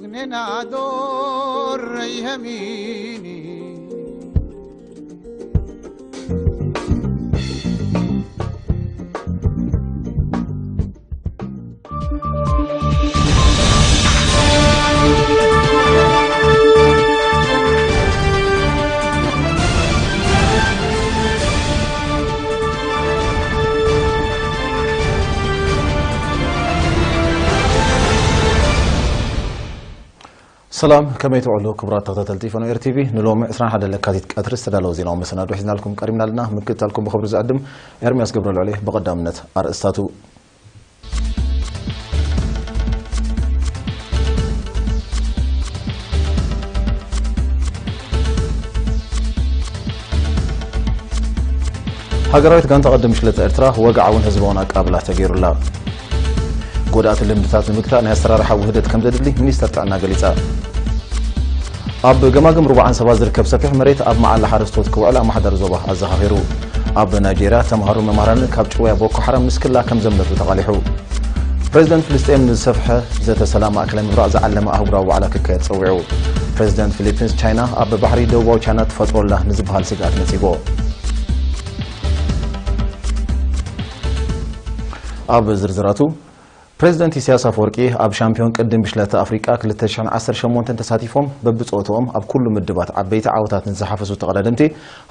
Nena ador rei hamini. ሰላም፣ ከመይ ትውዕሉ ክቡራት ተኸታተልቲ ፈኖ ኤር ቲቪ? ንሎሚ ዕስራን ሓደን ለካቲት ቀትሪ ዝተዳለወ ዜናዊ መሰናዶ ሒዝናልኩም ቀሪብና ኣለና። ምክትታልኩም ብኽብሪ ዝዕድም ኤርምያስ ገብረልዑል እየ። ብቐዳምነት ኣርእስታቱ። ሃገራዊት ጋንታ ቅድም ሽለት ኤርትራ ወግዓውን ህዝባውን ኣቀባብላ ተገይሩላ። ጎዳእቲ ልምድታት ንምግታእ ናይ ኣሰራርሓ ውህደት ከም ዘድሊ ሚኒስተር ጥዕና ገሊጻ። ኣብ ገማግም ሩባ ዓንሰባ ዝርከብ ሰፊሕ መሬት ኣብ መዓላ ሓረስቶት ክውዕል ኣመሓዳሪ ዞባ ኣዘኻኺሩ። ኣብ ናይጄርያ ተምሃሮ መምህራንን ካብ ጭውያ ቦኮ ሓራም ምስ ክላ ከም ዘምለጡ ተቓሊሑ። ፕሬዚደንት ፍልስጤም ንዝሰፍሐ ዘተ ሰላም ማእከላይ ምብራቕ ዝዓለመ ኣህጉራዊ ዋዕላ ክካየድ ጸዊዑ። ፕሬዚደንት ፊሊፒንስ ቻይና ኣብ ባሕሪ ደቡባዊ ቻይና ትፈጥሮላ ንዝበሃል ስግኣት ነጺጎ። ኣብ ዝርዝራቱ፣ ፕሬዚደንት ኢሳያስ ኣፈወርቂ ኣብ ሻምፒዮን ቅድም ብሽለት ኣፍሪቃ ክልተ ሽሕን ዓሰርተ ሸሞንተን ተሳቲፎም በብጾትኦም ኣብ ኩሉ ምድባት ዓበይቲ ዓወታት ንዝሓፈሱ ተቐዳደምቲ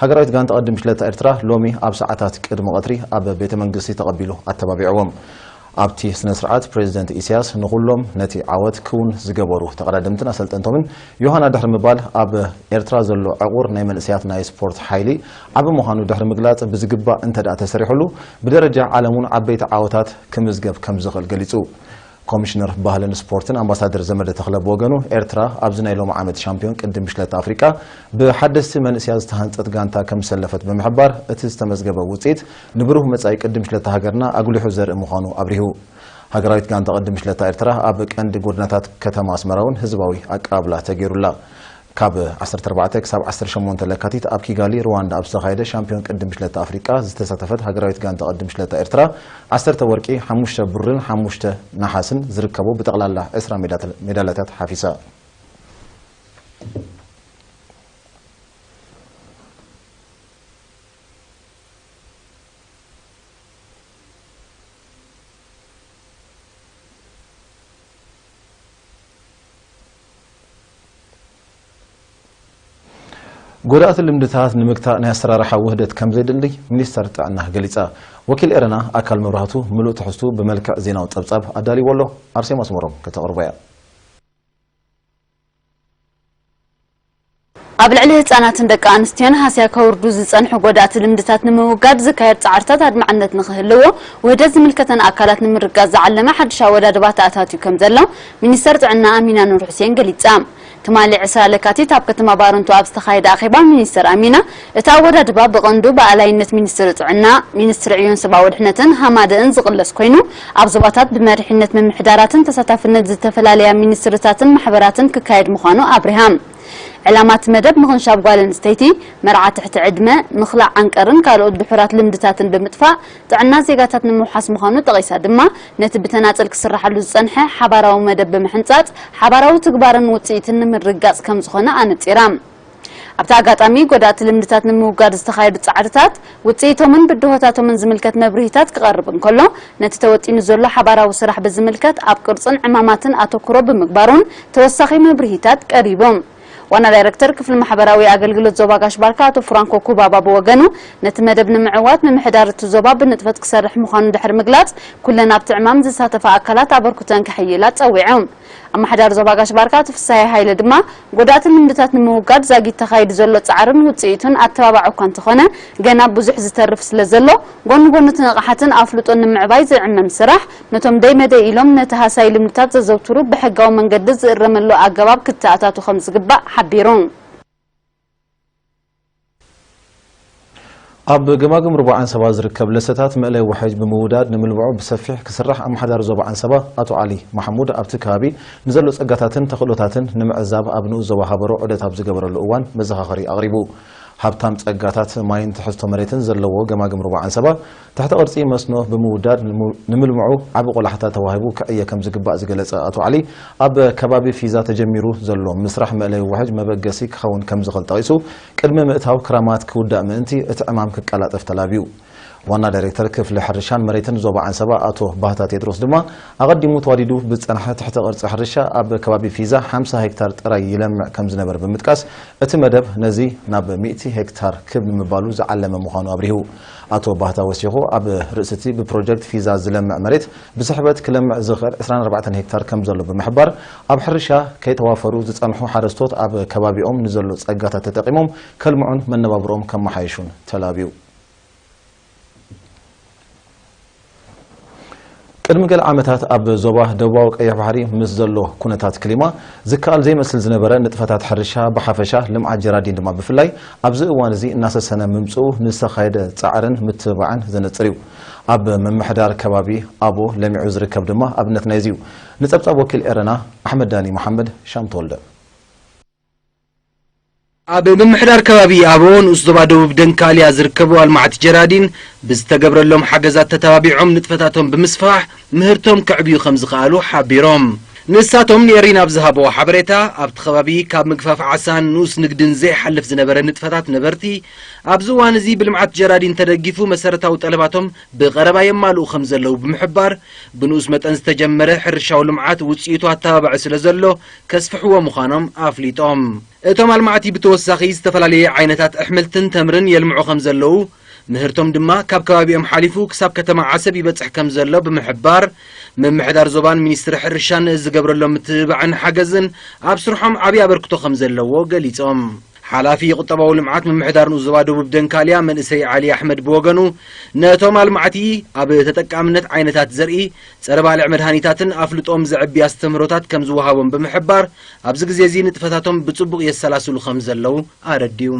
ሃገራዊት ጋንታ ቅድም ብሽለት ኤርትራ ሎሚ ኣብ ሰዓታት ቅድሚ ቀትሪ ኣብ ቤተ መንግስቲ ተቐቢሉ ኣተባቢዕዎም። ኣብቲ ስነ ስርዓት ፕሬዚደንት ኢሳያስ ንኹሎም ነቲ ዓወት ክውን ዝገበሩ ተቐዳደምትን ኣሰልጠንቶምን ዮሃና ድሕሪ ምባል ኣብ ኤርትራ ዘሎ ዕቑር ናይ መንእሰያት ናይ ስፖርት ሓይሊ ዓቢ ምዃኑ ድሕሪ ምግላጽ ብዝግባእ እንተ ደኣ ተሰሪሑሉ ብደረጃ ዓለም እውን ዓበይቲ ዓወታት ክምዝገብ ከም ዝኽእል ገሊጹ። ኮሚሽነር ባህልን ስፖርትን ኣምባሳደር ዘመደ ተኽለ ብወገኑ፣ ኤርትራ ኣብዚ ናይ ሎሚ ዓመት ሻምፒዮን ቅድም ብሽለት ኣፍሪቃ ብሓደስቲ መንእስያት ዝተሃንጸት ጋንታ ከም ዝሰለፈት ብምሕባር፣ እቲ ዝተመዝገበ ውጽኢት ንብሩህ መጻኢ ቅድም ብሽለት ሃገርና ኣጉሊሑ ዘርኢ ምዃኑ ኣብሪሁ። ሃገራዊት ጋንታ ቅድም ብሽለት ኤርትራ ኣብ ቀንዲ ጎደናታት ከተማ ኣስመራ እውን ህዝባዊ ኣቀባብላ ተገይሩላ። ካብ ዓሰርተ ኣርባዕተ ክሳብ ዓሰርተ ሸሞንተ ለካቲት ኣብ ኪጋሊ ሩዋንዳ ኣብ ዝተኻየደ ሻምፒዮን ቅድም ብሽለት ኣፍሪቃ ዝተሳተፈት ሃገራዊት ጋንታ ቅድም ብሽለት ኤርትራ ዓሰርተ ወርቂ፣ ሓሙሽተ ብሩርን ሓሙሽተ ነሓስን ዝርከቦ ብጠቕላላ ዕስራ ሜዳት-፣ ሜዳልያታት ሓፊሳ። ጎዳእቲ ልምድታት ንምግታእ ናይ ኣሰራርሓ ውህደት ከም ዘድሊ ሚኒስተር ጥዕና ገሊጻ። ወኪል ኤረና ኣካል መብራህቱ ምሉእ ትሕዝቱ ብመልክዕ ዜናዊ ጸብጻብ ኣዳልይዎ ኣሎ። ኣርሴማ ኣስመሮም ከተቕርቦ እያ። ኣብ ልዕሊ ህጻናትን ደቂ ኣንስትዮን ሃስያ ከውርዱ ዝጸንሑ ጎዳእቲ ልምድታት ንምውጋድ ዝካየድ ጻዕርታት ኣድማዕነት ንኽህልዎ ውህደት ዝምልከተን ኣካላት ንምርጋጽ ዝዓለመ ሓድሽ ኣወዳድባ ተኣታትዩ ከም ዘሎ ሚኒስተር ጥዕና ኣሚና ኑር ሑሴን ገሊጻ። ትማሊ ዕስራ ለካቲት ኣብ ከተማ ባረንቱ ኣብ ዝተኻየደ ኣኼባ ሚኒስተር ኣሚና፣ እቲ ኣወዳድባ ብቐንዱ ብኣላይነት ሚኒስትሪ ጥዕና፣ ሚኒስትሪ ዕዮን ሰብኣዊ ድሕነትን ሃማደእን ዝቕለስ ኮይኑ፣ ኣብ ዞባታት ብመሪሕነት ምምሕዳራትን ተሳታፍነት ዝተፈላለያ ሚኒስትርታትን ማሕበራትን ክካየድ ምዃኑ ኣብሪሃ። ዕላማ እቲ መደብ ምኽንሻብ ጓል ኣንስተይቲ፣ መርዓ ትሕቲ ዕድመ፣ ምኽላእ ዓንቀርን ካልኦት ድሑራት ልምድታትን ብምጥፋእ ጥዕና ዜጋታት ንምውሓስ ምዃኑ ጠቒሳ ድማ፣ ነቲ ብተናጸል ክስራሓሉ ዝጸንሐ ሓባራዊ መደብ ብምሕንጻጽ፣ ሓባራዊ ትግባርን ውጽኢትን ንምርግጋጽ ከም ዝኾነ ኣነጺራ። ኣብቲ ኣጋጣሚ፣ ጎዳእቲ ልምድታት ንምውጋድ ዝተኻየዱ ጻዕርታት፣ ውጽኢቶምን ብድሆታቶምን ዝምልከት መብርሂታት ክቐርብ እንከሎ፣ ነቲ ተወጢኑ ዘሎ ሓባራዊ ስራሕ ብዝምልከት ኣብ ቅርጽን ዕማማትን ኣተኩሮ ብምግባሩን ተወሳኺ መብርሂታት ቀሪቡ። ዋና ዳይረክተር ክፍሊ ማሕበራዊ ኣገልግሎት ዞባ ጋሽ ባርካ ኣቶ ፍራንኮ ኩባባ ብወገኑ፣ ነቲ መደብ ንምዕዋት ምምሕዳር እቲ ዞባ ብንጥፈት ክሰርሕ ምዃኑ ድሕሪ ምግላጽ፣ ኩለን ኣብቲ ዕማም ዝሳተፋ ኣካላት ኣበርክቶን ከሐይላ ጸዊዑ። ኣመሓዳሪ ዞባ ጋሽ ባርካ ኣቶ ፍስሃየ ሃይለ ድማ፣ ጎዳእቲ ልምድታት ንምውጋድ ዛጊት ተኻይዱ ዘሎ ጻዕርን ውጽኢቱን ኣተባባዒ እኳ እንተኾነ፣ ገና ብዙሕ ዝተርፍ ስለ ዘሎ፣ ጎኒ ጎኒ እቲ ንቕሓትን ኣፍልጦን ንምዕባይ ዝዕመም ስራሕ፣ ነቶም ደይ መደይ ኢሎም ነቲ ሃሳይ ልምድታት ዘዘውትሩ ብሕጋዊ መንገዲ ዝእረመሉ ኣገባብ ክተኣታቱ ከም ዝግባእ ሓቢሩ። ኣብ ገማግም ሩባ ዓንሰባ ዝርከብ ለሰታት መእለይ ውሕጅ ብምውዳድ ንምልምዖ ብሰፊሕ ክስራሕ ኣመሓዳሪ ዞባ ዓንሰባ ኣቶ ዓሊ ማሕሙድ ኣብቲ ከባቢ ንዘሎ ጸጋታትን ተኽእሎታትን ንምዕዛብ ኣብ ንኡስ ዞባ ሃበሮ ዑደት ኣብ ዝገበረሉ እዋን መዘኻኸሪ ኣቕሪቡ። ሃብታም ጸጋታት ማይን ትሕዝቶ መሬትን ዘለዎ ገማግም ሩባ ዓንሰባ ትሕተ ቅርጺ መስኖ ብምውዳድ ንምልምዑ ዓቢ ቆላሕታ ተዋሂቡ ክዕየ ከም ዝግባእ ዝገለጸ ኣቶ ዓሊ፣ ኣብ ከባቢ ፊዛ ተጀሚሩ ዘሎ ምስራሕ መእለዊ ውሕጅ መበገሲ ክኸውን ከም ዝኽእል ጠቒሱ፣ ቅድሚ ምእታው ክራማት ክውዳእ ምእንቲ እቲ ዕማም ክቀላጠፍ ተላብዩ። ዋና ዳይሬክተር ክፍሊ ሕርሻን መሬትን ዞባ ዓንሰባ ኣቶ ባህታ ቴድሮስ ድማ፣ ኣቐዲሙ ተዋዲዱ ብዝጸንሐ ትሕተ ቅርጺ ሕርሻ ኣብ ከባቢ ፊዛ ሓምሳ ሄክታር ጥራይ ይለምዕ ከም ዝነበረ ብምጥቃስ፣ እቲ መደብ ነዚ ናብ ሚእቲ ሄክታር ክብ ንምባሉ ዝዓለመ ምዃኑ ኣብሪሁ። ኣቶ ባህታ ወሲኹ፣ ኣብ ርእሲ እቲ ብፕሮጀክት ፊዛ ዝለምዕ መሬት ብስሕበት ክለምዕ ዝኽእል ዕስራን ኣርባዕተን ሄክታር ከም ዘሎ ብምሕባር፣ ኣብ ሕርሻ ከይተዋፈሩ ዝጸንሑ ሓረስቶት ኣብ ከባቢኦም ንዘሎ ጸጋታት ተጠቒሞም ከልምዑን መነባብሮኦም ከመሓይሹን ተላብዩ። ቅድሚ ገለ ዓመታት ኣብ ዞባ ደቡባዊ ቀይሕ ባሕሪ ምስ ዘሎ ኩነታት ክሊማ ዝከኣል ዘይመስል ዝነበረ ንጥፈታት ሕርሻ ብሓፈሻ፣ ልምዓት ጀራዲን ድማ ብፍላይ፣ ኣብዚ እዋን እዚ እናሰሰነ ምምጽኡ ንዝተኻየደ ጻዕርን ምትብባዕን ዘነጽር እዩ። ኣብ ምምሕዳር ከባቢ ኣቦ ለሚዑ ዝርከብ ድማ ኣብነት ናይዚ እዩ። ንጸብጻብ ወኪል ኤረና ኣሕመድ ዳኒ መሓመድ ሻም ተወልደ። ኣብ ምምሕዳር ከባቢ ኣቦ ንኡስ ዞባ ደቡብ ደንካልያ ዝርከቡ ኣልማዕቲ ጀራዲን ብዝተገብረሎም ሓገዛት ተተባቢዖም ንጥፈታቶም ብምስፋሕ ምህርቶም ከዕብዩ ከም ዝኸኣሉ ሓቢሮም። ንሳቶም ንኤሪና ኣብ ዝሃብዎ ሓበሬታ፣ ኣብቲ ከባቢ ካብ ምግፋፍ ዓሳን ንኡስ ንግድን ዘይሓልፍ ዝነበረ ንጥፈታት ነበርቲ፣ ኣብዚ እዋን እዚ ብልምዓት ጀራዲን ተደጊፉ መሰረታዊ ጠለባቶም ብቐረባ የማልኡ ከም ዘለዉ ብምሕባር፣ ብንኡስ መጠን ዝተጀመረ ሕርሻዊ ልምዓት ውፅኢቱ ኣተባባዒ ስለ ዘሎ ከስፍሕዎ ምዃኖም ኣፍሊጦም። እቶም ኣልማዕቲ ብተወሳኺ ዝተፈላለየ ዓይነታት ኣሕምልትን ተምርን የልምዑ ከም ዘለዉ፣ ምህርቶም ድማ ካብ ከባቢኦም ሓሊፉ ክሳብ ከተማ ዓሰብ ይበጽሕ ከም ዘሎ ብምሕባር፣ ምምሕዳር ዞባን ሚኒስትሪ ሕርሻን ዝገብረሎም ምትብባዕን ሓገዝን ኣብ ስርሖም ዓብዪ ኣበርክቶ ከም ዘለዎ ገሊጾም። ሓላፊ ቁጠባዊ ልምዓት ምምሕዳር ንኡስ ዞባ ደቡብ ደንካልያ መንእሰይ ዓሊ ኣሕመድ ብወገኑ፣ ነቶም ኣልማዕቲ ኣብ ተጠቃምነት ዓይነታት ዘርኢ፣ ጸረ ባልዕ መድሃኒታትን ኣፍልጦም ዘዕቢ ኣስተምህሮታት ከም ዝወሃቦም ብምሕባር፣ ኣብዚ ግዜ እዚ ንጥፈታቶም ብጽቡቕ የሰላስሉ ከም ዘለዉ ኣረዲኡ።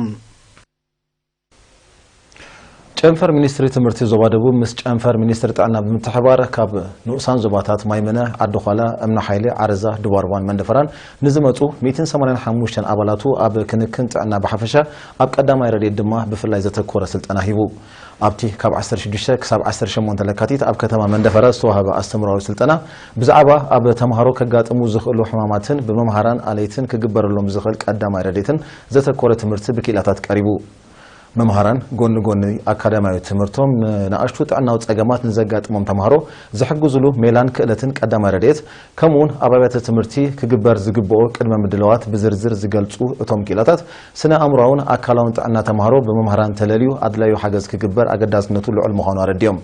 ጨንፈር ሚኒስትሪ ትምህርቲ ዞባ ደቡብ ምስ ጨንፈር ሚኒስትሪ ጥዕና ብምትሕባር፣ ካብ ንኡሳን ዞባታት ማይመነ፣ ዓዲ ዃላ፣ እምኒ ሓይሊ፣ ዓረዛ፣ ድባርዋን መንደፈራን ንዝመጹ ሚእትን ሰማንያን ሓሙሽተን ኣባላቱ ኣብ ክንክን ጥዕና ብሓፈሻ፣ ኣብ ቀዳማይ ረድኤት ድማ ብፍላይ ዘተኮረ ስልጠና ሂቡ። ኣብቲ ካብ ዓሰርተ ሽዱሽተ ክሳብ ዓሰርተ ሸሞንተ ለካቲት ኣብ ከተማ መንደፈራ ዝተዋህበ ኣስተምህሮኣዊ ስልጠና፣ ብዛዕባ ኣብ ተምሃሮ ከጋጥሙ ዝኽእሉ ሕማማትን ብመምሃራን ኣለይትን ክግበረሎም ዝኽእል ቀዳማይ ረድኤትን ዘተኮረ ትምህርቲ ብክኢላታት ቀሪቡ። መምሃራን ጎኒ ጎኒ ኣካዳሚያዊ ትምህርቶም፣ ንንኣሽቱ ጥዕናዊ ጸገማት ንዘጋጥሞም ተምሃሮ ዝሕግዙሉ ሜላን ክእለትን ቀዳማይ ረድኤት፣ ከምኡውን ኣብ ኣብያተ ትምህርቲ ክግበር ዝግብኦ ቅድመ ምድላዋት ብዝርዝር ዝገልጹ እቶም ክኢላታት፣ ስነ ኣእምሮኣውን ኣካላውን ጥዕና ተምሃሮ ብመምሃራን ተለልዩ ኣድላዩ ሓገዝ ክግበር ኣገዳስነቱ ልዑል ምዃኑ ኣረዲኦም።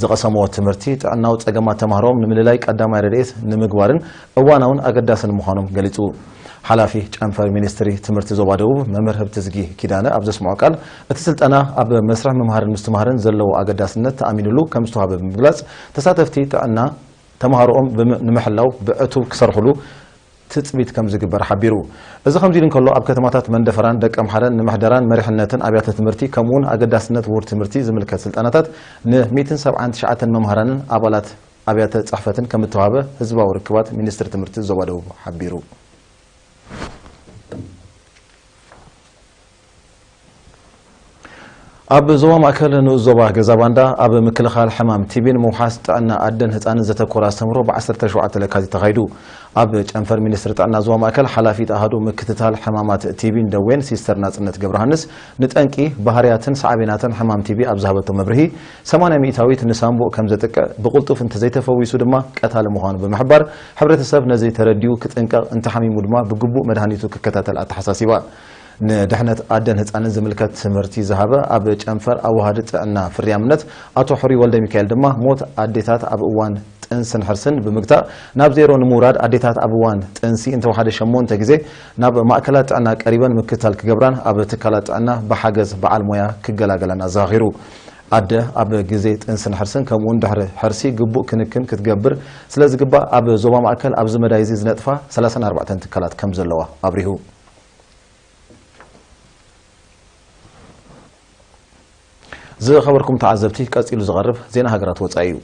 ዝቐሰምዎ ትምህርቲ ጥዕናዊ ጸገማት ተምሃሮኦም ንምልላይ ቀዳማይ ረድኤት ንምግባርን እዋናውን ኣገዳስን ምዃኖም ገሊጹ። ሓላፊ ጨንፈር ሚኒስትሪ ትምህርቲ ዞባ ደቡብ መምህር ህብትዝጊ ኪዳነ ኣብ ዘስምዖ ቃል፣ እቲ ስልጠና ኣብ መስርሕ ምምሃርን ምስትምሃርን ዘለዎ ኣገዳስነት ተኣሚኑሉ ከም ዝተዋህበ ብምግላጽ፣ ተሳተፍቲ ጥዕና ተምሃሮኦም ብም-፣ ንምሕላው ብዕቱብ ክሰርሕሉ ትጽቢት ከም ዝግበር ሓቢሩ። እዚ ከምዚ ኢሉ እንከሎ፣ ኣብ ከተማታት መንደፈራን ደቀምሓረን ንምሕደራን መሪሕነትን ኣብያተ ትምህርቲ ከምኡውን ኣገዳስነት ውሁድ ትምህርቲ ዝምልከት ስልጠናታት ን ሚእትን ሰብዓን ትሽዓተን መምሃራንን ኣባላት ኣብያተ ጽሕፈትን ከም እተዋህበ ህዝባዊ ርክባት ሚኒስትሪ ትምህርቲ ዞባ ደቡብ ሓቢሩ። ኣብ ዞባ ማእከል ንኡስ ዞባ ገዛ ባንዳ ኣብ ምክልኻል ሕማም ቲቢን ምውሓስ ጥዕና ኣደን ህጻንን ዘተኮረ ኣስተምህሮ ብ ዓሰርተ ሸውዓተ ለካቲት ተኻይዱ። ኣብ ጨንፈር ሚኒስትሪ ጥዕና ዞባ ማእከል ሓላፊት ኣሃዱ ምክትታል ሕማማት ቲቢን ደዌን ሲስተር ናጽነት ገብረሃንስ፣ ንጠንቂ፣ ባህርያትን ሳዕቤናትን ሕማም ቲቢ ኣብ ዝሃበቶ መብርሂ፣ ሰማንያ ሚእታዊት ንሳምቡእ ከም ዘጥቅዕ፣ ብቕልጡፍ እንተዘይተፈዊሱ ድማ ቀታሊ ምዃኑ ብምሕባር፣ ሕብረተሰብ ነዚ ተረዲኡ ክጥንቀቕ፣ እንተሓሚሙ ድማ ብግቡእ መድሃኒቱ ክከታተል ኣተሓሳሲባ። ንድሕነት ኣደን ህጻንን ዝምልከት ትምህርቲ ዝሃበ ኣብ ጨንፈር ኣዋሃዲ ጥዕና ፍርያምነት ኣቶ ሕሩይ ወልደሚካኤል ድማ፣ ሞት ኣዴታት ኣብ እዋን ጥንስን ሕርስን ብምግታእ ናብ ዜሮ ንምውራድ፣ ኣዴታት ኣብ እዋን ጥንሲ እንተወሓደ ሸሞንተ ግዜ ናብ ማእከላት ጥዕና ቀሪበን ምክትታል ክገብራን ኣብ ትካላት ጥዕና ብሓገዝ በዓል ሞያ ክገላገላን ኣዘኻኺሩ። ኣደ ኣብ ግዜ ጥንስን ሕርስን ከምኡውን ድሕሪ ሕርሲ ግቡእ ክንክን ክትገብር ስለ ዝግባእ፣ ኣብ ዞባ ማእከል ኣብዚ መዳይ እዚ ዝነጥፋ ሰላሳን ኣርባዕተን ትካላት ከም ዘለዋ ኣብሪሁ። ዝኸበርኩም ተዓዘብቲ፣ ቀጺሉ ዝቐርብ ዜና ሃገራት ወጻኢ እዩ።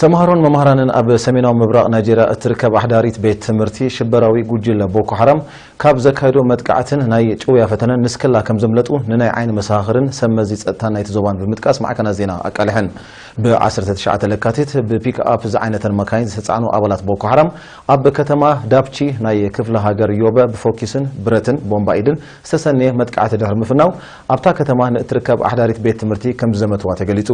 ተምሃሮን መምሃራንን ኣብ ሰሜናዊ ምብራቕ ናይጄርያ እትርከብ ኣሕዳሪት ቤት ትምህርቲ ሽበራዊ ጉጅለ ቦኮ ሓራም ካብ ዘካየዶ መጥቃዕትን ናይ ጭውያ ፈተነን ንስክላ ከም ዘምለጡ ንናይ ዓይኒ መሰኻኽርን ሰብ መዚ ጸጥታን ናይቲ ዞባን ብምጥቃስ ማዕከናት ዜና ኣቃሊሐን። ብ ዓሰርተ ትሽዓተ ለካቲት ብፒክ ኣፕ ዝዓይነተን መካይን ዝተጻዕኑ ኣባላት ቦኮ ሓራም ኣብ ከተማ ዳፕቺ ናይ ክፍለ ሃገር ዮበ ብፎኪስን ብረትን ቦምባ ኢድን ዝተሰነየ መጥቃዕቲ ድሕሪ ምፍናው ኣብታ ከተማ ንእትርከብ ኣሕዳሪት ቤት ትምህርቲ ከም ዝዘመትዋ ተገሊጹ።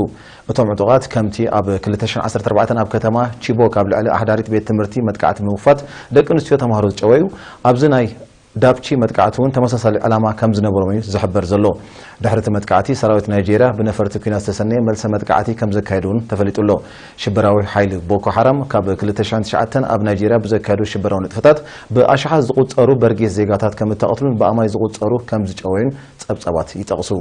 እቶም ዕጡቓት ከምቲ ኣብ ክልተ ሽሕን ዓሰርተ ኣርባዕተን ኣብ ከተማ ቺቦክ ኣብ ልዕሊ ኣሕዳሪት ቤት ትምህርቲ መጥቃዕቲ ብምኽፋት ደቂ ኣንስትዮ ተምሃሮ ዝጨወዩ ኣብዚ ናይ ዳፕቺ መጥቃዕቲ እውን ተመሳሳሊ ዕላማ ከም ዝነበሮም እዩ ዝሕበር ዘሎ። ድሕሪ እቲ መጥቃዕቲ ሰራዊት ናይጄርያ ብነፈርቲ ኲናት ዝተሰነየ መልሰ መጥቃዕቲ ከም ዘካየደ እውን ተፈሊጡ ኣሎ። ሽበራዊ ሓይሊ ቦኮ ሓራም ካብ ክልተ ሽሕን ትሽዓተን ኣብ ናይጄርያ ብዘካየዶ ሽበራዊ ንጥፈታት ብኣሽሓት ዝቑጸሩ በርጌስ ዜጋታት ከም እተቐትሉን ብኣማይ ዝቑጸሩ ከም ዝጨወዩን ጸብጻባት ይጠቕሱ።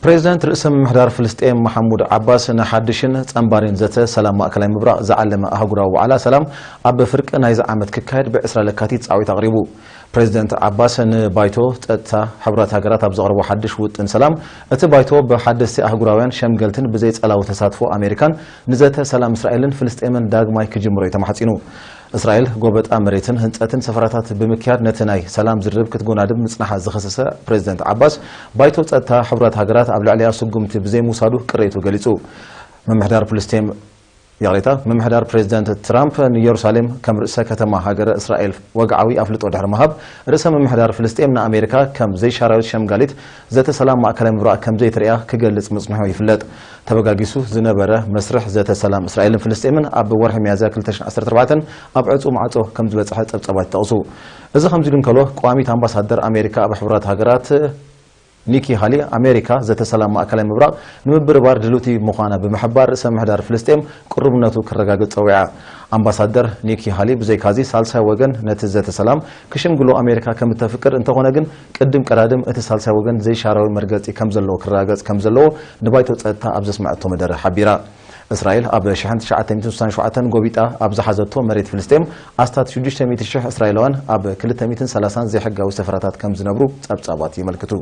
ፕሬዚደንት ርእሰ ምምሕዳር ፍልስጤም መሓሙድ ዓባስ ንሓድሽን ጸንባሪን ዘተ ሰላም ማእከላይ ምብራቕ ዝዓለመ ኣህጉራዊ ዋዕላ ሰላም ኣብ ፍርቂ ናይዚ ዓመት ክካየድ ብዕስራ ለካቲት ጻዊት ኣቕሪቡ። ፕሬዚደንት ዓባስ ንባይቶ ጸጥታ ሕቡራት ሃገራት ኣብ ዘቕረቦ ሓድሽ ውጥን ሰላም፣ እቲ ባይቶ ብሓደስቲ ኣህጉራውያን ሸምገልትን ብዘይጸላዊ ተሳትፎ ኣሜሪካን ንዘተ ሰላም እስራኤልን ፍልስጤምን ዳግማይ ክጅምሮ እዩ ተማሕጺኑ። እስራኤል ጎበጣ መሬትን ህንጸትን ሰፈራታት ብምክያድ ነቲ ናይ ሰላም ዝርርብ ክትጎናድብ ምጽናሓ ዝኸሰሰ ፕሬዚደንት ዓባስ፣ ባይቶ ጸጥታ ሕቡራት ሃገራት ኣብ ልዕሊኣ ስጉምቲ ብዘይምውሳዱ ቅሬቱ ገሊጹ። ምምሕዳር ፍልስጤም፣ ይቕሬታ፣ ምምሕዳር ፕሬዚደንት ትራምፕ ንኢየሩሳሌም ከም ርእሰ ከተማ ሃገረ እስራኤል ወግዓዊ ኣፍልጦ ድሕሪ ምሃብ፣ ርእሰ ምምሕዳር ፍልስጤም ንኣሜሪካ ከም ዘይሻራዊት ሸምጋሊት ዘተ ሰላም ማእከላይ ምብራቕ ከም ዘይትርእያ ክገልጽ ምጽንሑ ይፍለጥ። ተበጋጊሱ ዝነበረ መስርሕ ዘተ ሰላም እስራኤልን ፍልስጤምን ኣብ ወርሒ ሚያዝያ ክልተ ሽሕን ዓሰርተ ኣርባዕተን ኣብ ዕጹው ማዕጾ ከም ዝበጽሐ ጸብጻባት ይጠቕሱ። እዚ ከምዚ ኢሉ እንከሎ፣ ቋሚት ኣምባሳደር ኣሜሪካ ኣብ ሕቡራት ሃገራት ኒኪ ሃሊ፣ ኣሜሪካ ዘተ ሰላም ማእከላይ ምብራቕ ንምብርባር ድልውቲ ምዃና ብምሕባር፣ ርእሰ ምምሕዳር ፍልስጤም ቅሩብነቱ ክረጋግጽ ጸዊዓ። ኣምባሳደር ኒኪ ሃሊ፣ ብዘይካዚ ሳልሳይ ወገን ነቲ ዘተ ሰላም ክሽምግሎ ኣሜሪካ ከም እተፍቅድ፣ እንተኾነ ግን ቅድም ቀዳድም እቲ ሳልሳይ ወገን ዘይሻራዊ መርገጺ ከም ዘለዎ ክረጋገጽ ከም ዘለዎ ንባይቶ ጸጥታ ኣብ ዘስመዐቶ መደረ ሓቢራ። እስራኤል ኣብ ሽሕን ትሽዓተ ሚእትን ስሳን ሸውዓተን ጎቢጣ ኣብ ዝሓዘቶ መሬት ፍልስጤም ኣስታት ሽዱሽተ ሚእቲ ሽሕ እስራኤላውያን ኣብ ክልተ ሚእትን ሰላሳን ዘይሕጋዊ ሰፈራታት ከም ዝነብሩ ጸብጻባት የመልክቱ።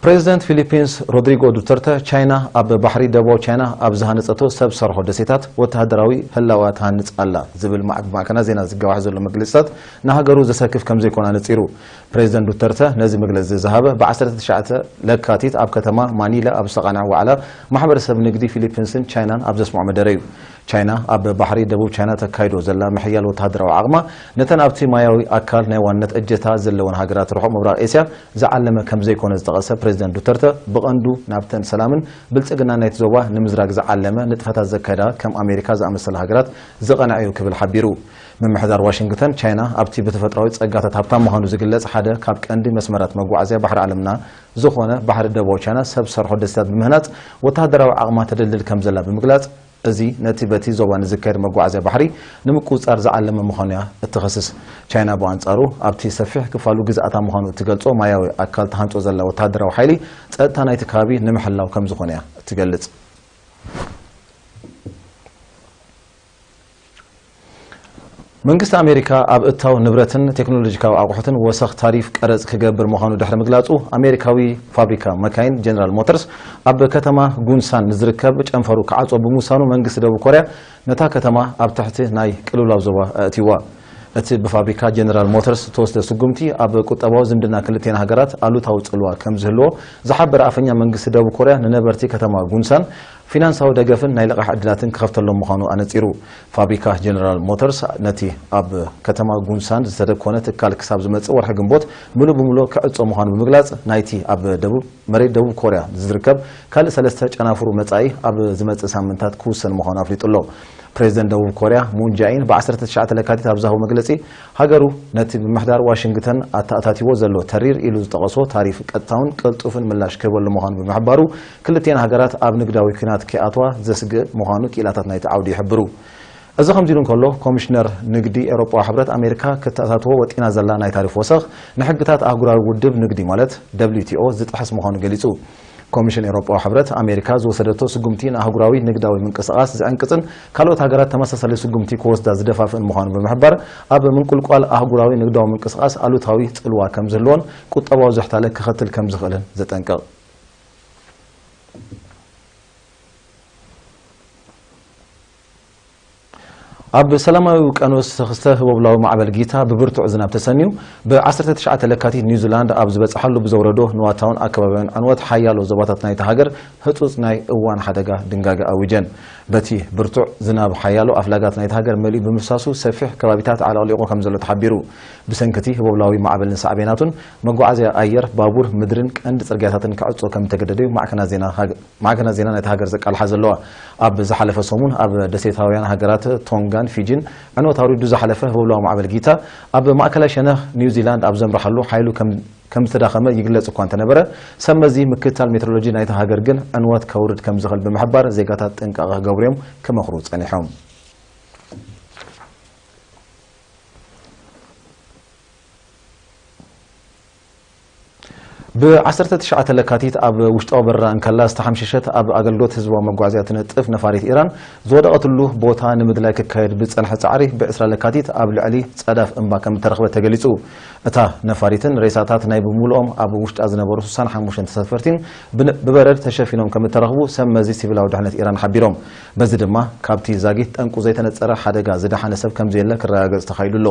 ፕሬዚደንት ፊሊፒንስ ሮድሪጎ ዱተርተ፣ ቻይና ኣብ ባሕሪ ደቡባዊ ቻይና ኣብ ዝሃነጸቶ ሰብ ሰርሖ ደሴታት ወተሃደራዊ ህላዋ ትሃንጽ ኣላ ዝብል ማዕ-፣ ብማዕከናት ዜና ዝጋዋሕ ዘሎ መግለጺታት ንሃገሩ ዘሰክፍ ከም ዘይኮነ ኣነጺሩ። ፕሬዚደንት ዱተርተ ነዚ መግለጺ ዝሃበ ብ ዓሰርተ ትሽዓተ ለካቲት ኣብ ከተማ ማኒላ ኣብ ዝተቓንዐ ዋዕላ ማሕበረሰብ ንግዲ ፊሊፒንስን ቻይናን ኣብ ዘስምዖ መደረ እዩ። ቻይና ኣብ ባሕሪ ደቡብ ቻይና ተካይዶ ዘላ ምሕያል ወተሃደራዊ ዓቕማ፣ ነተን ኣብቲ ማያዊ ኣካል ናይ ዋንነት እጀታ ዘለወን ሃገራት ርሑቕ ምብራቕ ኤስያ ዝዓለመ ከም ዘይኮነ ዝጠቐሰ ፕሬዚደንት ዱተርተ፣ ብቐንዱ ናብተን ሰላምን ብልጽግናን ናይቲ ዞባ ንምዝራግ ዝዓለመ ንጥፈታት ዘካየዳ ከም ኣሜሪካ ዝኣመሰላ ሃገራት ዝቐንዐ እዩ ክብል ሓቢሩ። ምምሕዳር ዋሽንግተን፣ ቻይና ኣብቲ ብተፈጥሮኣዊ ጸጋታት ሃብታም ምዃኑ ዝግለጽ ሓደ ካብ ቀንዲ መስመራት መጓዓዝያ ባሕሪ ዓለምና ዝኾነ ባሕሪ ደቡባዊ ቻይና ሰብ ሰርሖ ደሴታት ብምህናጽ ወተሃደራዊ ዓቕማ ተደልድል ከም ዘላ ብምግላጽ፣ እዚ ነቲ በቲ ዞባ ንዝካየድ መጓዓዝያ ባሕሪ ንምቁጽጻር ዝዓለመ ምዃኑ እያ እትኸስስ። ቻይና ብኣንጻሩ ኣብቲ ሰፊሕ ክፋሉ ግዝኣታ ምዃኑ እትገልጾ ማያዊ ኣካል ትሃንጾ ዘላ ወተሃደራዊ ሓይሊ ጸጥታ ናይቲ ከባቢ ንምሕላው ከም ዝኾነ እያ እትገልጽ። መንግስቲ ኣሜሪካ ኣብ እታው ንብረትን ቴክኖሎጂካዊ ኣቑሑትን ወሰኽ ታሪፍ ቀረጽ ክገብር ምዃኑ ድሕሪ ምግላጹ፣ ኣሜሪካዊ ፋብሪካ መካይን ጀነራል ሞተርስ ኣብ ከተማ ጉንሳን ንዝርከብ ጨንፈሩ ክዓጾ ብምውሳኑ፣ መንግስቲ ደቡብ ኮርያ ነታ ከተማ ኣብ ትሕቲ ናይ ቅልውላው ዞባ ኣእትይዋ። እቲ ብፋብሪካ ጀነራል ሞተርስ ዝተወስደ ስጉምቲ ኣብ ቁጠባዊ ዝምድና ክልቴን ሃገራት ኣሉታዊ ጽልዋ ከም ዝህልዎ ዝሓበረ ኣፈኛ መንግስቲ ደቡብ ኮርያ፣ ንነበርቲ ከተማ ጉንሳን ፊናንሳዊ ደገፍን ናይ ልቓሕ ዕድላትን ክኸፍተሎም ምዃኑ ኣነጺሩ። ፋብሪካ ጀነራል ሞተርስ ነቲ ኣብ ከተማ ጉንሳን ዝተደኮነ ትካል ክሳብ ዝመጽእ ወርሒ ግንቦት ምሉእ ብምሉእ ክዕጾ ምዃኑ ብምግላጽ፣ ናይቲ ኣብ ደቡብ መሬት ደቡብ ኮርያ ዝርከብ ካልእ ሰለስተ ጨናፍሩ መጻኢ ኣብ ዝመጽእ ሳምንታት ክውሰን ምዃኑ ኣፍሊጡ ኣሎ። ፕሬዚደንት ደቡብ ኮርያ ሙን ጃኢን ብ ዓሰርተ ትሽዓተ ለካቲት ኣብ ዝሃቦ መግለጺ፣ ሃገሩ ነቲ ምምሕዳር ዋሽንግተን ኣተኣታቲዎ ዘሎ ተሪር ኢሉ ዝጠቐሶ ታሪፍ ቀጥታውን ቅልጡፍን ምላሽ ክህበሉ ምዃኑ ብምሕባሩ፣ ክልቲኤን ሃገራት ኣብ ንግዳዊ ኲናት ከይኣትዋ ዘስግእ ምዃኑ ክኢላታት ናይቲ ዓውዲ ይሕብሩ። እዚ ከምዚ ኢሉ እንከሎ፣ ኮሚሽነር ንግዲ ኤውሮጳዊ ሕብረት፣ ኣሜሪካ ክተኣታትዎ ወጢና ዘላ ናይ ታሪፍ ወሰኽ ንሕግታት ኣህጉራዊ ውድብ ንግዲ ማለት ደብሊው ቲ ኦ ዝጥሕስ ምዃኑ ገሊጹ። ኮሚሽን ኤውሮጳዊ ሕብረት፣ ኣሜሪካ ዝወሰደቶ ስጉምቲ ንኣህጉራዊ ንግዳዊ ምንቅስቓስ ዝዕንቅጽን ካልኦት ሃገራት ተመሳሳሊ ስጉምቲ ክወስዳ ዝደፋፍእን ምዃኑ ብምሕባር፣ ኣብ ምንቁልቋል ኣህጉራዊ ንግዳዊ ምንቅስቓስ ኣሉታዊ ጽልዋ ከም ዝህልዎን ቁጠባዊ ዝሕታለ ከኸትል ከም ዝኽእልን ዘጠንቅቕ። ኣብ ሰላማዊ ውቅያኖስ ዝተኸስተ ህቦብላዊ ማዕበል ጊታ ብብርቱዕ ዝናብ ተሰንዩ፣ ብ ዓሰርተ ትሽዓተ ለካቲት ኒውዚላንድ ኣብ ዝበጽሓሉ ብዘውረዶ ንዋታውን ኣከባቢያውን ዕንወት ሓያሎ ዞባታት ናይታ ሃገር ህጹጽ ናይ እዋን ሓደጋ ድንጋገ ኣዊጀን። በቲ ብርቱዕ ዝናብ ሓያሎ ኣፍላጋት ናይታ ሃገር መሊኡ ብምፍሳሱ ሰፊሕ ከባቢታት ኣዕለቕሊቑ ከም ዘሎ ተሓቢሩ። ብሰንኪ እቲ ህቦብላዊ ማዕበልን ሳዕቤናቱን መጓዓዝያ ኣየር፣ ባቡር፣ ምድርን ቀንዲ ጽርግያታትን ክዕጾ ከም ዝተገደደ እዩ ማዕከናት ዜና ሃገ-፣ ማዕከናት ዜና ናይታ ሃገር ዘቃልሓ ዘለዋ። ኣብ ዝሓለፈ ሰሙን ኣብ ደሴታውያን ሃገራት ቶንጋን ፊጂን ዕንወት ኣውሪዱ ዝሓለፈ ህቦብላዊ ማዕበል ጊታ፣ ኣብ ማእከላይ ሸነኽ ኒውዚላንድ ኣብ ዘምርሓሉ ሓይሉ ከም፣ ከም ዝተዳኸመ ይግለጽ እኳ እንተነበረ፣ ሰብ መዚ ምክትታል ሜትሮሎጂ ናይታ ሃገር ግን ዕንወት ከውርድ ከም ዝኽእል ብምሕባር፣ ዜጋታት ጥንቃቐ ክገብሩ እዮም ክመኽሩ ጸኒሖም። ብ ዓሰርተ ትሽዓተ ለካቲት ኣብ ውሽጣዊ በረራ እንከላ ዝተሓምሸሸት ኣብ ኣገልግሎት ህዝባዊ መጓዓዝያ ትነጥፍ ነፋሪት ኢራን ዝወደቐትሉ ቦታ ንምድላይ ክካየድ ብዝጸንሐ ጻዕሪ ብ ዕስራ ለካቲት ኣብ ልዕሊ ጸዳፍ እምባ ከም እተረኽበት ተገሊጹ። እታ ነፋሪትን ሬሳታት ናይ ብምሉኦም ኣብ ውሽጣ ዝነበሩ ስሳን ሓሙሽተን ተሳፈርቲን ብን-፣ ብበረድ ተሸፊኖም ከም እተረኽቡ ሰብ መዚ ሲቪላዊ ድሕነት ኢራን ሓቢሮም። በዚ ድማ ካብቲ ዛጊት ጠንቁ ዘይተነጸረ ሓደጋ ዝደሓነ ሰብ ከም ዘየለ ክረጋገጽ ተኻኢሉ ኣሎ።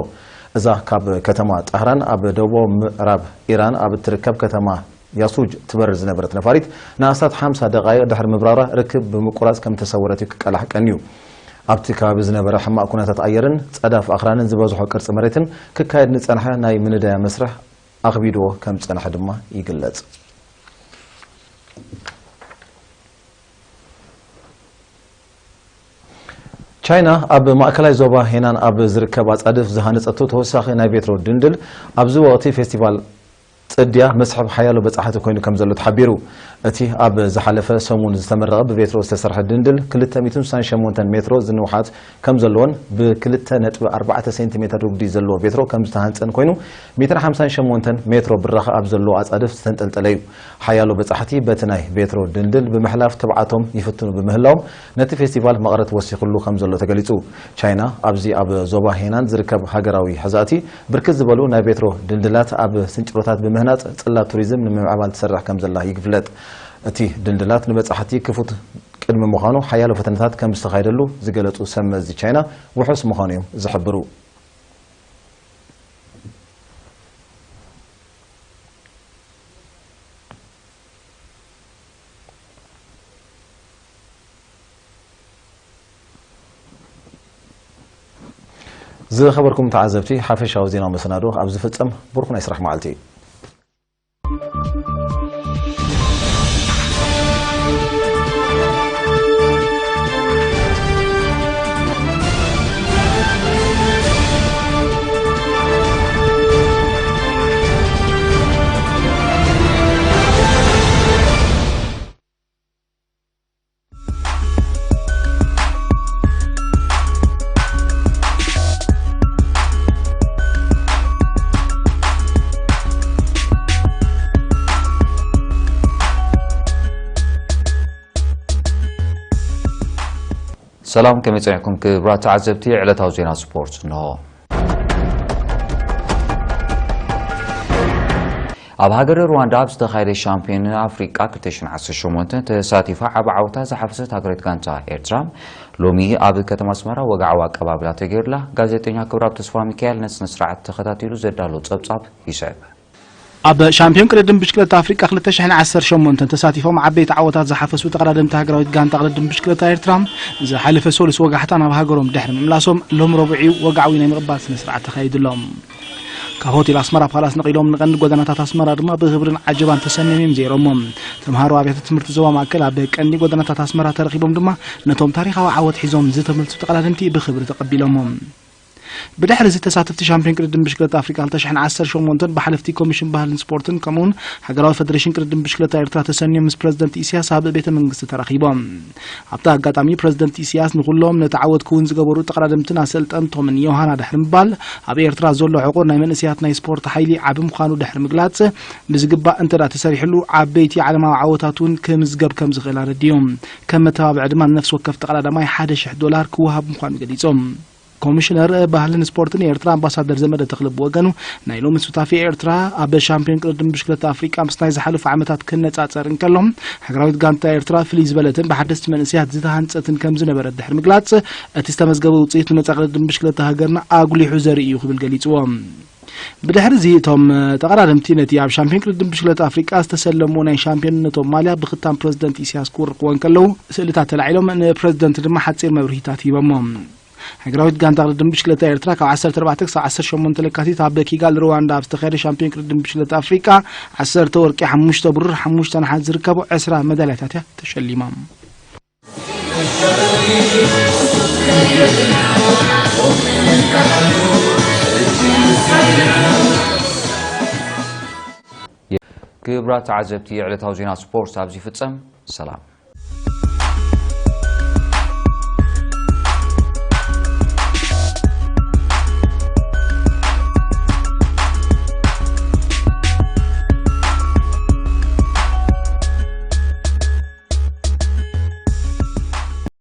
እዛ ካብ ከተማ ጣህራን ኣብ ደቡባዊ ምዕራብ ኢራን ኣብ እትርከብ ከተማ ያሱጅ ትበርር ዝነበረት ነፋሪት ንኣስታት ሓምሳ ደቓይቕ ድሕሪ ምብራራ ርክብ ብምቁራጽ ከም ተሰወረት እዩ ክቃላሕ ቀንዩ። ኣብቲ ከባቢ ዝነበረ ሕማቕ ኩነታት ኣየርን ጸዳፍ ኣኽራንን ዝበዝሖ ቅርጺ መሬትን ክካየድ ንጸንሐ ናይ ምንዳያ መስርሕ ኣኽቢድዎ ከም ዝጸንሐ ድማ ይግለጽ። ቻይና ኣብ ማእከላይ ዞባ ሄናን ኣብ ዝርከብ ኣጻድፍ ዝሃነጸቶ ተወሳኺ ናይ ቬትሮ ድንድል ኣብዚ ወቕቲ ፌስቲቫል ጽድያ መስሕብ ሓያሎ በጻሕቲ ኮይኑ ከም ዘሎ ተሓቢሩ። እቲ ኣብ ዝሓለፈ ሰሙን ዝተመረቐ ብቬትሮ ዝተሰርሐ ድንድል ክልተ ሚእትን ስሳን ሸሞንተን ሜትሮ ዝንውሓት ከም ዘለዎን ብ ክልተ ነጥቢ ኣርባዕተ ሴንቲሜተር ርጉዲ ዘለዎ ቬትሮ ከም ዝተሃንጸን ኮይኑ፣ ሚእትን ሓምሳን ሸሞንተን ሜትሮ ብራኸ ኣብ ዘለዎ ኣጻድፍ ዝተንጠልጠለ እዩ። ሓያሎ በጻሕቲ በቲ ናይ ቬትሮ ድልድል ብምሕላፍ ትብዓቶም ይፍትኑ ብምህላዎም፣ ነቲ ፌስቲቫል መቐረት ወሲኹሉ ከም ዘሎ ተገሊጹ። ቻይና ኣብዚ ኣብ ዞባ ሄናን ዝርከብ ሃገራዊ ሕዛእቲ ብርክት ዝበሉ ናይ ቬትሮ ድልድላት ኣብ ስንጭሮታት ብምህናጽ ጽላት ቱሪዝም ንምምዕባል ትሰርሕ ከም ዘላ ይግፍለጥ። እቲ ድልድላት ንበጻሕቲ ክፉት ቅድሚ ምዃኑ ሓያሎ ፈተነታት ከም ዝተኻየደሉ ዝገለጹ ሰብ መዚ ቻይና ውሑስ ምዃኑ እዮም ዝሕብሩ። ዝኸበርኩም ተዓዘብቲ፣ ሓፈሻዊ ዜናዊ መሰናዶ ኣብ ዝፍጸም፣ ብሩኽ ናይ ስራሕ መዓልቲ። ሰላም፣ ከመይ ጸኒሕኩም ክቡራት ተዓዘብቲ? ዕለታዊ ዜና ስፖርት እንሆ። ኣብ ሃገረ ሩዋንዳ ኣብ ዝተኻየደ ሻምፒዮን ኣፍሪቃ ክልተ ሽሕን ዓሰርተ ሸሞንተን ተሳቲፋ ዓቢ ዓወታ ዝሓፈሰት ሃገራዊት ጋንታ ኤርትራ፣ ሎሚ ኣብ ከተማ ኣስመራ ወግዓዊ ኣቀባብላ ተገይሩላ። ጋዜጠኛ ክብራብ ተስፋ ሚካኤል ነቲ ስነ ስርዓት ተኸታቲሉ ዘዳሎ ጸብጻብ ይስዕብ። ኣብ ሻምፒዮን ቅድድም ብሽክለታ ኣፍሪቃ ክልተ ሽሕን ዓሰርተ ሸሞንተን ተሳቲፎም ዓበይቲ ዓወታት ዝሓፈሱ ተቐዳደምቲ ሃገራዊት ጋንታ ቅድድም ብሽክለታ ኤርትራ፣ ዝሓለፈ ሰሉስ ወጋሕታ ናብ ሃገሮም ድሕሪ ምምላሶም፣ ሎም ረቡዕ እዩ ወግዓዊ ናይ ምቕባል ስነ ስርዓት ተኻይድሎም። ካብ ሆቴል ኣስመራ ፓላስ ነቒሎም ንቐንዲ ጎደናታት ኣስመራ ድማ ብኽብርን ዓጀባን ተሰንዮም እዮም ዘይሮሞ። ተምሃሮ ኣብያተ ትምህርቲ ዞባ ማእከል ኣብ ቀንዲ ጎደናታት ኣስመራ ተረኺቦም ድማ ነቶም ታሪኻዊ ዓወት ሒዞም ዝተመልሱ ተቐዳደምቲ ብኽብሪ ተቐቢሎሞም። ብድሕሪ እዚ ተሳተፍቲ ሻምፒዮን ቅድድም ብሽክለታ ኣፍሪቃ ክልተ ሽሕን ዓሰርተ ሸሞንተን ብሓለፍቲ ኮሚሽን ባህልን ስፖርትን ከምኡውን ሃገራዊ ፈደሬሽን ቅድድም ብሽክለታ ኤርትራ ተሰንዮም ምስ ፕረዚደንት ኢሳያስ ኣብ ቤተ መንግስቲ ተራኺቦም። ኣብቲ ኣጋጣሚ ፕረዚደንት ኢሳያስ ንኹሎም ነቲ ዓወት ክውን ዝገበሩ ተቐዳደምትን ኣሰልጠንቶምን ዮሃና ድሕሪ ምባል፣ ኣብ ኤርትራ ዘሎ ዕቑር ናይ መንእሰያት ናይ ስፖርት ሓይሊ ዓቢ ምዃኑ ድሕሪ ምግላጽ፣ ብዝግባእ እንተ ደኣ ተሰሪሕሉ ዓበይቲ ዓለማዊ ዓወታት እውን ክምዝገብ ከም ዝኽእል ኣረዲኦም። ከም መተባብዒ ድማ ንነፍሲ ወከፍ ተቐዳዳማይ ሓደ ሽሕ ዶላር ክወሃብ ምዃኑ ገሊጾም። ኮሚሽነር ባህልን ስፖርትን ኤርትራ ኣምባሳደር ዘመደ ተኽለ ብወገኑ፣ ናይ ሎሚ ሱታፌ ኤርትራ ኣብ ሻምፒዮን ቅድድም ብሽክለታ ኣፍሪቃ ምስ ናይ ዝሓለፉ ዓመታት ክነጻጸር እንከሎ፣ ሃገራዊት ጋንታ ኤርትራ ፍልይ ዝበለትን ብሓደስቲ መንእሰያት ዝተሃንጸትን ከም ዝነበረት ድሕሪ ምግላጽ፣ እቲ ዝተመዝገበ ውጽኢት ንመጻኢ ቅድድም ብሽክለታ ሃገርና ኣጉሊሑ ዘርኢ እዩ ክብል ገሊጽዎ። ብድሕሪ እዚ እቶም ተቐዳደምቲ ነቲ ኣብ ሻምፒዮን ቅድድም ብሽክለታ ኣፍሪቃ ዝተሰለሙ ናይ ሻምፒዮንነቶም ማልያ ብክታም ፕረዚደንት ኢሳያስ ክውርቕዎ እንከለዉ፣ ስእልታት ተላዒሎም ንፕረዚደንት ድማ ሓጺር መብርሂታት ሂቦሞ። ሃገራዊት ጋንታ ቅድድም ብሽክለታ ኤርትራ ካብ ዓሰርተ ኣርባዕተ ክሳብ ዓሰርተ ሸሞንተ ለካቲት ኣብ ኪጋሊ ሩዋንዳ ኣብ ዝተኻየደ ሻምፒዮን ቅድድም ብሽክለታ ኣፍሪቃ ዓሰርተ ወርቂ፣ ሓሙሽተ ብሩር፣ ሓሙሽተ ነሓስ ዝርከቦ ዕስራ መዳልያታት እያ ተሸሊማ። ክቡራት ተዓዘብቲ፣ ዕለታዊ ዜና ስፖርት ኣብዚ ይፍጸም። ሰላም።